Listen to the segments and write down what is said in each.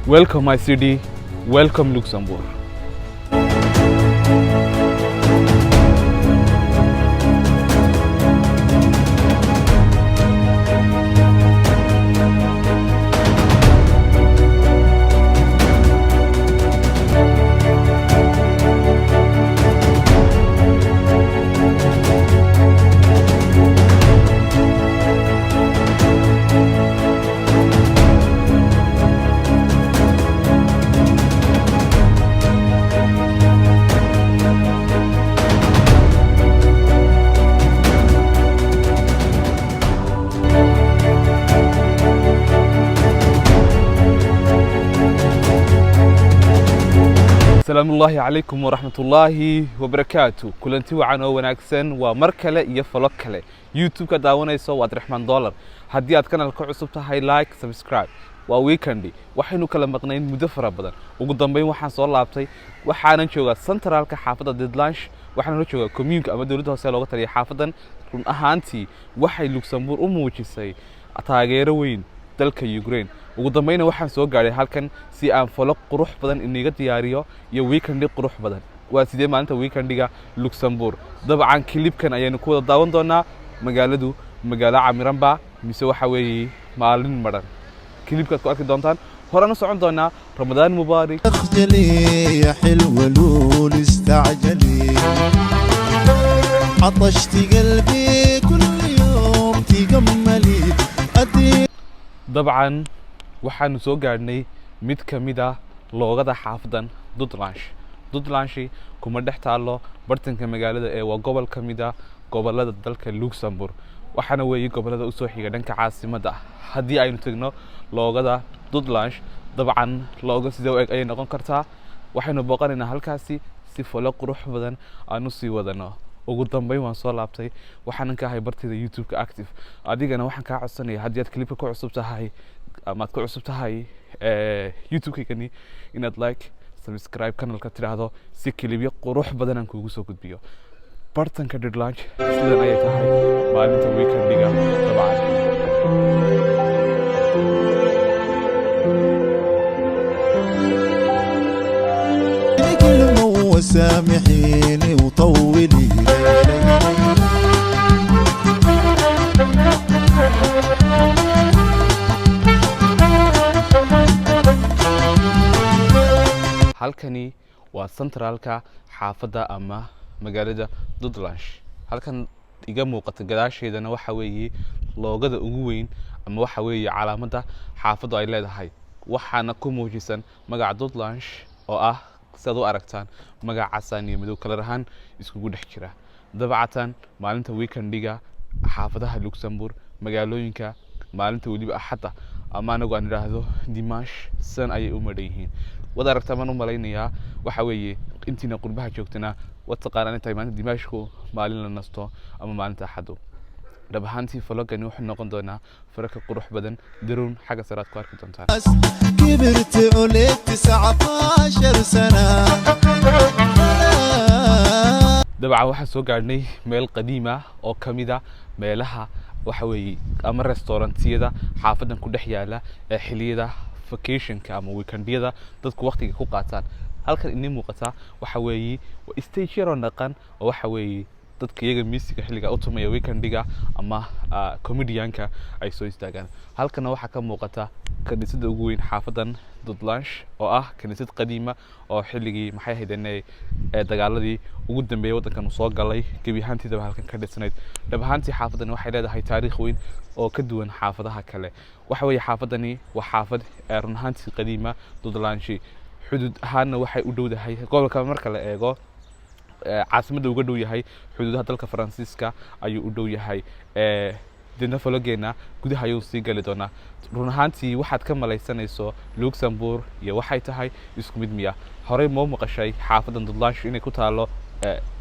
Welcome my city, welcome Luxembourg. Asalaamu ullaahi calaykum waraxmatullaahi wabarakaatu. Kulanti wacan oo wanaagsan. Waa mar kale iyo vlog kale. YouTube-ka daawanayso waa Abdiraxmaan Dollar. Haddii aad kanalka cusub tahay, like, subscribe. Waa weekendi, waxaynu kala maqnayn muddo fara badan. Ugu dambeyn waxaan soo laabtay, waxaanan joogaa centraalka xaafadda Dudelange. Waxaan la joogaa communeka ama dowladda hoose looga taliya xaafadan. Run ahaantii waxay Luxembourg u muujisay taageero weyn dalka Ukraine. Ugu dambeyna waxaan soo gaadhay halkan si aan vlog qurux badan iniga diyaariyo iyo weekendi qurux badan. Waa sidee maalinta weekendiga Luxembourg? Dabcan clipkan ayaynu ku wada daawan doonaa. Magaaladu magaalo camiranba mise waxa weeye maalin madhan? Clipkaad ku arki doontaan. Horaan u socon doonaa. Ramadaan mubaarak. اخجلي يا حلوة لول، استعجلي، عطشت قلبي، كل يوم تجملي أدري. Dabcan waxaanu soo gaadhnay mid ka mid ah loogada xaafadan Dudelange. Dudelange kuma dhex taallo bartanka magaalada ee waa gobol ka mid ah gobolada dalka Luxembourg, waxaana weeye gobolada usoo xiga dhanka caasimadda. Haddii aynu tegno loogada Dudelange, dabcan looga sidee u eg ayay noqon kartaa? Waxaynu booqanaynaa halkaasi si vlog qurux badan aan usii wadano. Ugu dambeyn waan soo laabtay, waxaanan ka ahay bartayda YouTube-ka active. Adigana waxaan kaa codsanaya, haddii aad clipka ku cusub tahay ama aad ku cusub tahay YouTube-kaygani, inaad like, subscribe kanalka tidhaahdo si clipyo qurux badan aan kuugu soo gudbiyo. Bartanka Dudelange sidan ayay tahay maalinta weekendiga dabcan. كلمة وسامحيني وطولي. Halkani waa centraalka xaafadda ama magaalada Dudelange. Halkan iga muuqata gadaasheedana waxa weeye loogada ugu weyn ama waxa weeye calaamadda xaafaddu ay leedahay, waxaana ku muujisan magaca Dudelange oo ah, sidaad u aragtaan, magaca casaan iyo madow kalar ahaan iskugu dhex jira. Dabcatan maalinta weekendiga xaafadaha Luxembourg, magaalooyinka, maalinta weliba Axadda ama anagu aan idhaahdo dimanche, sidan ayay u madhan yihiin. Waad aragtaa baan u malaynayaa. Waxa weeye intiina qurbaha joogtana waad taqaanaan intay maalinta dimancheku maalin la nasto ama maalinta Axaddu. Dhab ahaantii vlogani wuxuu noqon doonaa vlog ka qurux badan. Daruun xagga sare aad ku arki doontaan. كبرت عليك 19 سنة. Dabcan waxaan soo gaadhnay meel qadiima oo ka mid a meelaha waxa weeye ama restaurantiyada xaafadan ku dhex yaala ee xilliyada vacationka ama weekendiyada dadku waqtiga ku qaataan. Halkan inii muuqata waxa weeye waa stage yaroo dhaqan oo waxa weeye dadka iyaga miisiga xilliga u tumaya weekendiga ama comedianka ay soo istaagaan. Halkana waxaa ka muuqata kaniisadda ugu weyn xaafadan Dudelange oo ah kaniisad qadiima oo xilligii maxay ahayd ee dagaaladii ugu dambeeyay waddankan uu soo galay gebi ahaantiidaba halkan ka dhisnayd. Dhab ahaantii xaafadani waxay leedahay taariikh weyn oo ka duwan xaafadaha kale. Waxa weeye xaafadani waa xaafad ee run ahaantii qadiima. Dudelange xuduud ahaanna waxay u dhowdahay gobolka marka la eego caasimadda uga dhow yahay, xuduudaha dalka Faransiiska ayuu u dhow yahay. Deedna vlogeena gudaha ayuu sii gali doonaa. Run ahaantii waxaad ka malaysanayso Luxembourg iyo waxay tahay isku mid miya? Horey moo maqashay xaafadan Dudelange inay ku taalo,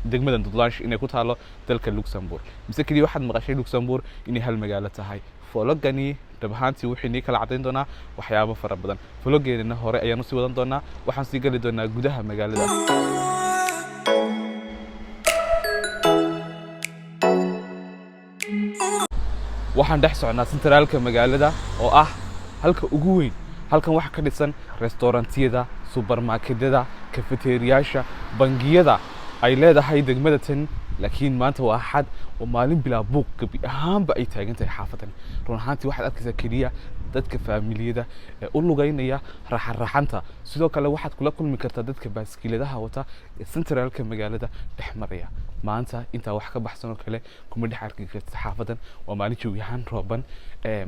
degmadan Dudelange inay ku taalo dalka Luxembourg, mise keliya waxaad maqashay Luxembourg inay hal magaalo tahay? Vlogani dhab ahaantii wuxuu inii kala caddayn doonaa waxyaabo fara badan. Vlogeenana hore ayaan usii wadan doonaa, waxaan sii gali doonaa gudaha magaalada. Waxaan dhex socnaa centraalka magaalada oo ah halka ugu weyn. Halkan waxaa ka dhisan restaurantiyada, supermarketyada, cafeteriyaasha, bangiyada ay leedahay degmada tan. Laakiin maanta waa Axad, oo maalin bilaa buuq gebi ahaanba ay taagan tahay xaafadan. Run ahaantii waxaad arkaysaa keliya dadka faamiliyada ee u lugeynaya raxan raxanta. Sidoo kale waxaad kula kulmi kartaa dadka baaskiiladaha wata ee centralka magaalada dhex maraya. Maanta intaa wax ka baxsan oo kale kuma dhex arki kartid xaafadan. Waa maalin jawi ahaan rooban.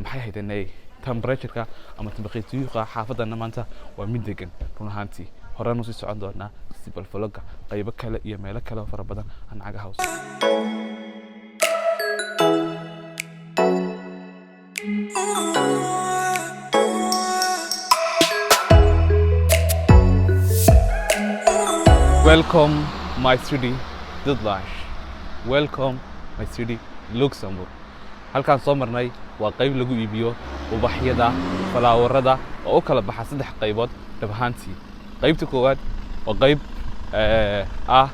Maxay ahayd, temperatureka ama tambaqiitiyuqa xaafadana maanta waa mid degan run ahaantii. Horaan usii socon doonaa si bal vlogga qaybo kale iyo meelo kale oo fara badan aan cagaha hoos. Welcome my city Dudelange. Welcome my city Luxembourg. Halkaan soo marnay waa qayb lagu iibiyo ubaxyada, falaawarada oo u kala baxa saddex qaybood dhab ahaantii. Qaybta koowaad waa qayb ah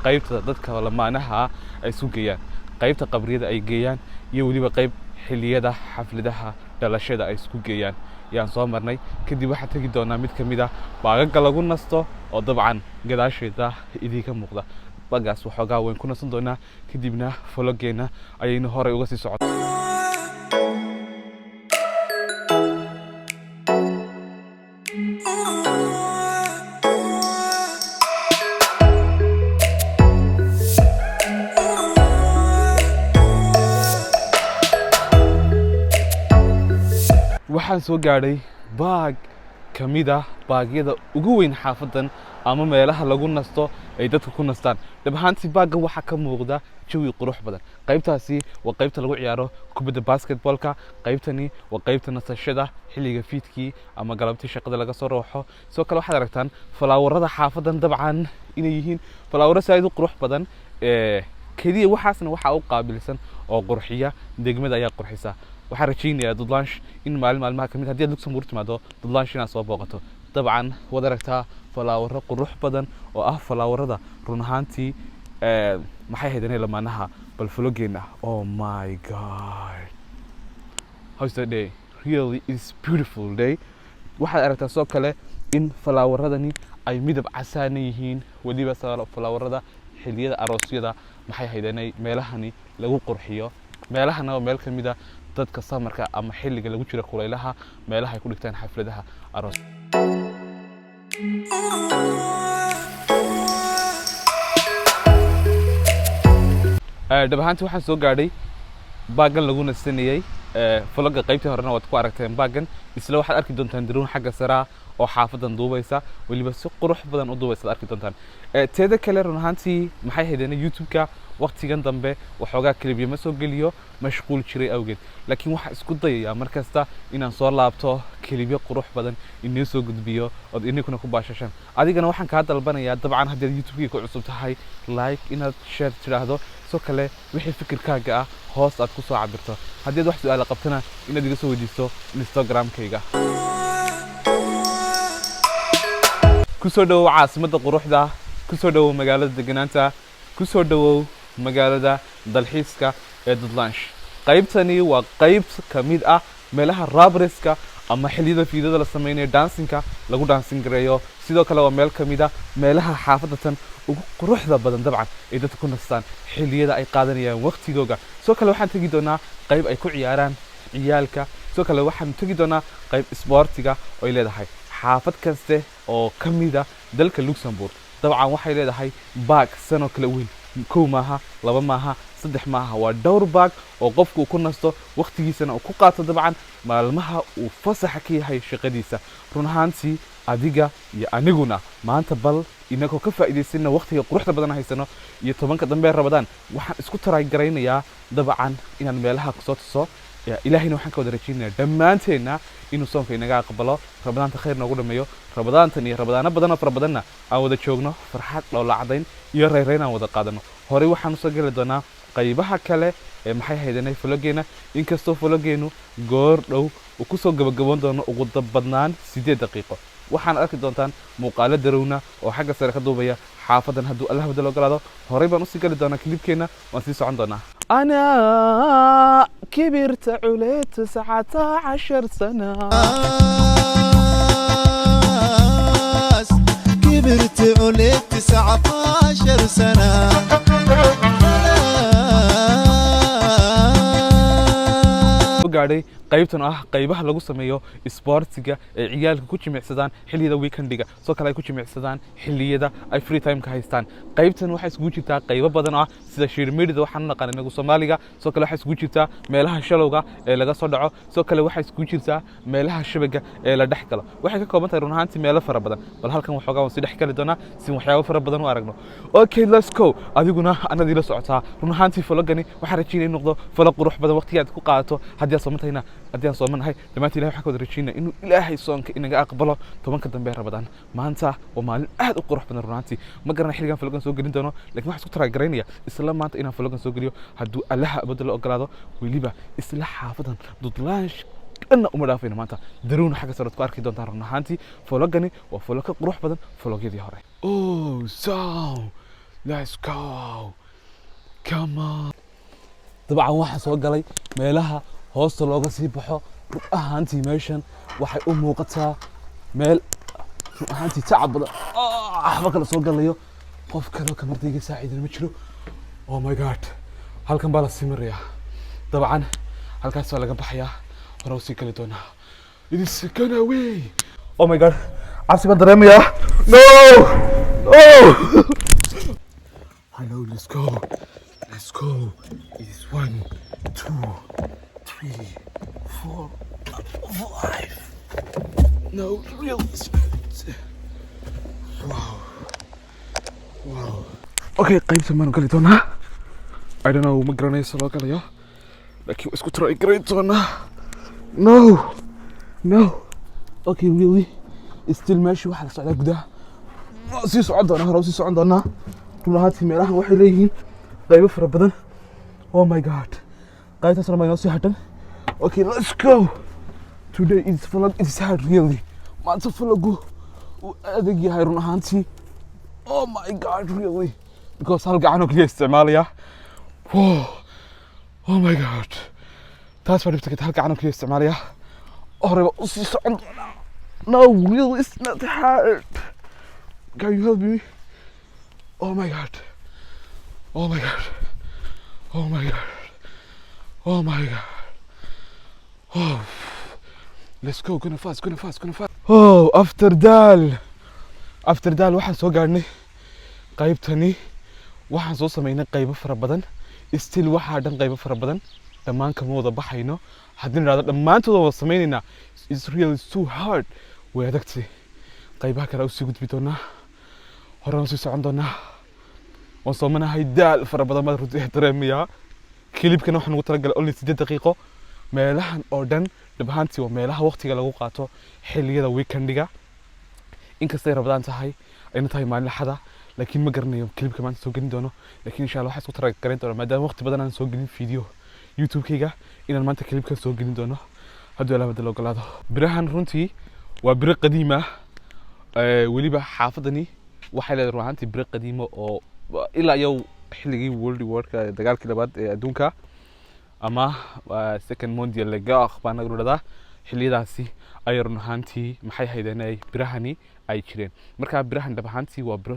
qaybta dadka lamaanaha ah ay isu geeyaan, qaybta qabriyada ay geeyaan, iyo weliba qayb xilliyada xafladaha dhalashada ay isku geeyaan yaan soo marnay. Kadib waxaan tegi doonaa mid ka mid ah baagaga lagu nasto oo dabcan gadaasheeda idinka muuqda. Bagaas waxoogaa wayn ku nasan doonaa, kadibna vloggeena ayaynu horay uga sii socon. Waxaan soo gaadhay park ka mid ah parkyada ugu weyn xaafadan ama meelaha lagu nasto ay dadka ku nastaan. Dhab ahaantii parkgan waxaa ka muuqda jawi qurux badan. Qaybtaasi waa qaybta lagu ciyaaro kubadda basketballka. Qaybtani waa qaybta nasashada xilliga fiidkii ama galabtii shaqada laga soo rooxo. Sidoo kale waxaad aragtaan falaawarada xaafadan dabcan inay yihiin falaawaro saaid u qurux badan. Keliya waxaasna waxaa u qaabilsan oo qurxiya degmada ayaa qurxisa. Waxaan rajaynayaa Dudelange in maalin maalmaha kamid haddii aad Luxembourg timaado, Dudelange inaad soo booqato. Dabcan waad aragtaa falaawaro qurux badan oo ah falaawarada run ahaantii maxay ahayd inay lamaanaha. Bal vloggeena, oh my God, how's the day? Really is beautiful day. Waxaad aragtaa sidoo kale in falaawaradani ay midab casaana yihiin, weliba falaawarada xilliyada aroosyada maxay ahayd meelahani lagu qurxiyo. Meelahana waa meel ka mid a dadka summerka ama xilliga lagu jiro kulaylaha meelaha ay ku dhigtaan xafladaha aroos. Dhab ahaantii waxaan soo gaadhay parkgan lagu nasanayey. Vlogga qaybtii horena waad ku aragteen parkgan. Isla waxaad arki doontaan drone xagga saraa oo xaafadan duubaysa, weliba si qurux badan u duubaysa aad arki doontaan. Teeda kale run ahaantii maxay haydeen, YouTube-ka waqtigan dambe waxoogaa clipyo ma soo geliyo mashquul jiray awgeed, laakiin waxaan isku dayayaa mar kasta inaan soo laabto, clipyo qurux badan inoo soo gudbiyo ood ininkuna ku baashashaan. Adigana waxaan kaa dalbanayaa dabcan haddii aad YouTube-kii ku cusub tahay, like inaad share tidhaahdo, sidoo kale wixii fikirkaaga ah hoos aad ku soo cabirto. Haddii aad wax su-aala qabtana inaad iga soo weydiisto Instagram-kayga. Kusoo dhawow caasimadda quruxda, kusoo dhawow magaalada deganaanta, kusoo dhawow magaalada dalxiiska ee Dudelange. Qaybtani waa qayb ka mid ah meelaha rabriska ama xilliyada fiidada la sameynayo dancingka lagu dancing gareeyo. Sidoo kale waa meel ka mid ah meelaha xaafadda tan ugu quruxda badan dabcan ay dadka ku nastaan xilliyada ay qaadanayaan waqtigooga. Sidoo kale waxaan tegi doonaa qayb ay ku ciyaaraan ciyaalka. Sidoo kale waxaan tegi doonaa qayb isboortiga oo ay leedahay xaafad kaste oo ka mid ah dalka Luxembourg. Dabcan waxay leedahay park sanoo kale weyn. Kow maaha, laba maaha, saddex maaha, waa dhowr park oo qofku uu ku nasto, waqtigiisana uu ku qaato dabcan maalmaha uu fasaxa ka yahay shaqadiisa. Run ahaantii adiga iyo aniguna maanta bal inagoo ka faa'iidaysana waqtiga quruxda badan haysano iyo 10-ka dambe Rabadaan, waxaan isku taraagaraynayaa dabcan inaan meelaha kusoo tuso. Ilaahayna waxaan ka wada rajaynayaa dhammaanteenna inuu soonka inaga aqbalo, Rabadaanta khayr noogu dhameeyo, Rabadaantan iyo Rabadaano badan oo fara badanna aan wada joogno, farxad, dhoolla cadayn iyo rayrayn aan wada qaadano. Horey waxaan usoo geli doonaa qaybaha kale ee maxay haydanay vloggeena, inkastoo vloggeenu goor dhow uu kusoo gabagaboon doono ugu badnaan 8 daqiiqo. Waxaan arki doontaan muuqaalo drone-na oo xagga sare ka duubaya xaafadan hadduu Allah badal ogolaado. Horey baan usii gali doonaa clipkeena, waan sii socon doonaa. أنا كبرت عليت 19 سنة. كبرت عليت 19 سنة. Gaadhay qaybtan oo ah qaybaha lagu sameeyo isboortiga ee ciyaalka ku jimicsadaan xilliyada weekendiga, sidoo kale ay ku jimicsadaan xilliyada ay free time-ka haystaan. Qaybtan waxay isugu jirtaa qaybo badan oo ah sida shiirmidhida waxaan u naqaan inagu Soomaaliga. Sidoo kale waxay isugu jirtaa meelaha shalowga ee laga soo dhaco. Sidoo kale waxay isugu jirtaa meelaha shabaga ee la dhex galo. Waxay ka kooban tahay run ahaantii meelo fara badan. Bal halkan waxoogaa waan si dhex gali doonaa si waxyaabo fara badan u aragno. Okay, let's go. Adiguna anadii la socotaa. Run ahaantii vlogani waxaan rajeynaya inuu noqdo vlog qurux badan waqtiga aad ku qaadato haddii aad soomantahayna, haddii aan soomanahay dhammaantiin. Ilahay waxaan ka wada rajeynaya inuu Ilaahay soonka inaga aqbalo 10-ka dambe ee Ramadaan. Maanta waa maalin aad u qurux badan. Run ahaantii ma garana xilligan vlogan soo gelin doono, laakiin waxaan isku talaagaraynaya isla maanta inaan vlogan soo geliyo hadduu Allaha abada la ogolaado. Weliba isla xaafadan Dudelange dhanna uma dhaafayno maanta. Daruuna xagga sare ku arki doontaan. Run ahaantii vlogani waa vlog ka qurux badan vlogyadii hore. Oh, so let's go, come on. Dabcan waxaa soo galay meelaha hoosta looga sii baxo. Run ahaantii meeshan waxay u muuqataa meel run ahaantii tacab badan. Waxba kala soo galayo, qof kaloo kamardayga saaciidana ma jiro. Oh my God, halkan baa la sii marayaa. Dabcan halkaas baa laga baxayaa, hore usii gali doonaa. It is gonna away. Oh my God, cabsi baan dareemayaa. No, no. Hello, let's go, let's go. It is one, two, three, four, five. No, real. Wow. Okay, qaybta maanu gali doonaa. I don't know, ma garanayo sida loo galayo, laakiin waa isku try garayn doonaa. No, no. Okay, really, still meesha waxaa la socdaa gudaha. Waa sii socon doonaa, hore sii socon doonaa. Run ahaantii meelahan waxay leeyihiin qaybo fara badan. Oh my God, qaybtaasna ma inoo sii hadhan. Okay, let's go. Today is vlog is hard, really. Maanta vlogu uu adag yahay run ahaantii. Oh my God, really, because hal gacan oo keliya isticmaalaya. Whoa. Oh my God, taas baa dhibta. Hal gacan oo keliya isticmaalaya, horeba usii socon doonaa. No, really, it's not hard. Can you help me? Oh my God, oh my God, oh my God, oh my God. Oh, let's go. Gonna fast, gonna fast, gonna fast. Oh, after daal, after daal, waxaan soo gaadhnay qaybtani. Waxaan soo sameynay qaybo fara badan. Still waxaa dhan qaybo fara badan, dhammaan kama wada baxayno. Haddii nidhahdo dhammaantood wada sameynaynaa, it's really too hard, way adagtay. Qaybaha kale usii gudbi doonaa, horena usii socon doonaa. Waan soomanahay, daal fara badan baan runtii dareemayaa. Clipkana waxaan ugu talagalay only 8 daqiiqo. Meelahan oo dhan dhab ahaantii waa meelaha waqtiga lagu qaato xilliyada weekendiga, inkastay Ramadaan tahay, ayna tahay maalin Axada, laakiin ma garanayo clipka maanta soo gelin doono. Laakiin insha Allah waxaan isku talagarayn doonaa, maadaama waqti badan aan soo gelin video YouTube-kayga, inaan maanta clipkan soo gelin doono hadduu Ilaah badal ogolaado. Birahan runtii waa biro qadiim ah. Weliba xaafadani waxay leedahay run ahaantii biro qadiima oo ilaa iyo xilligii World Warka, dagaalkii labaad ee adduunka, ama Second Mondial Guerre baa nagu dhahdaa. Xilliyadaasi ayay run ahaantii maxay haydeen ay birahani ay jireen. Marka birahan dhab ahaantii waa biro.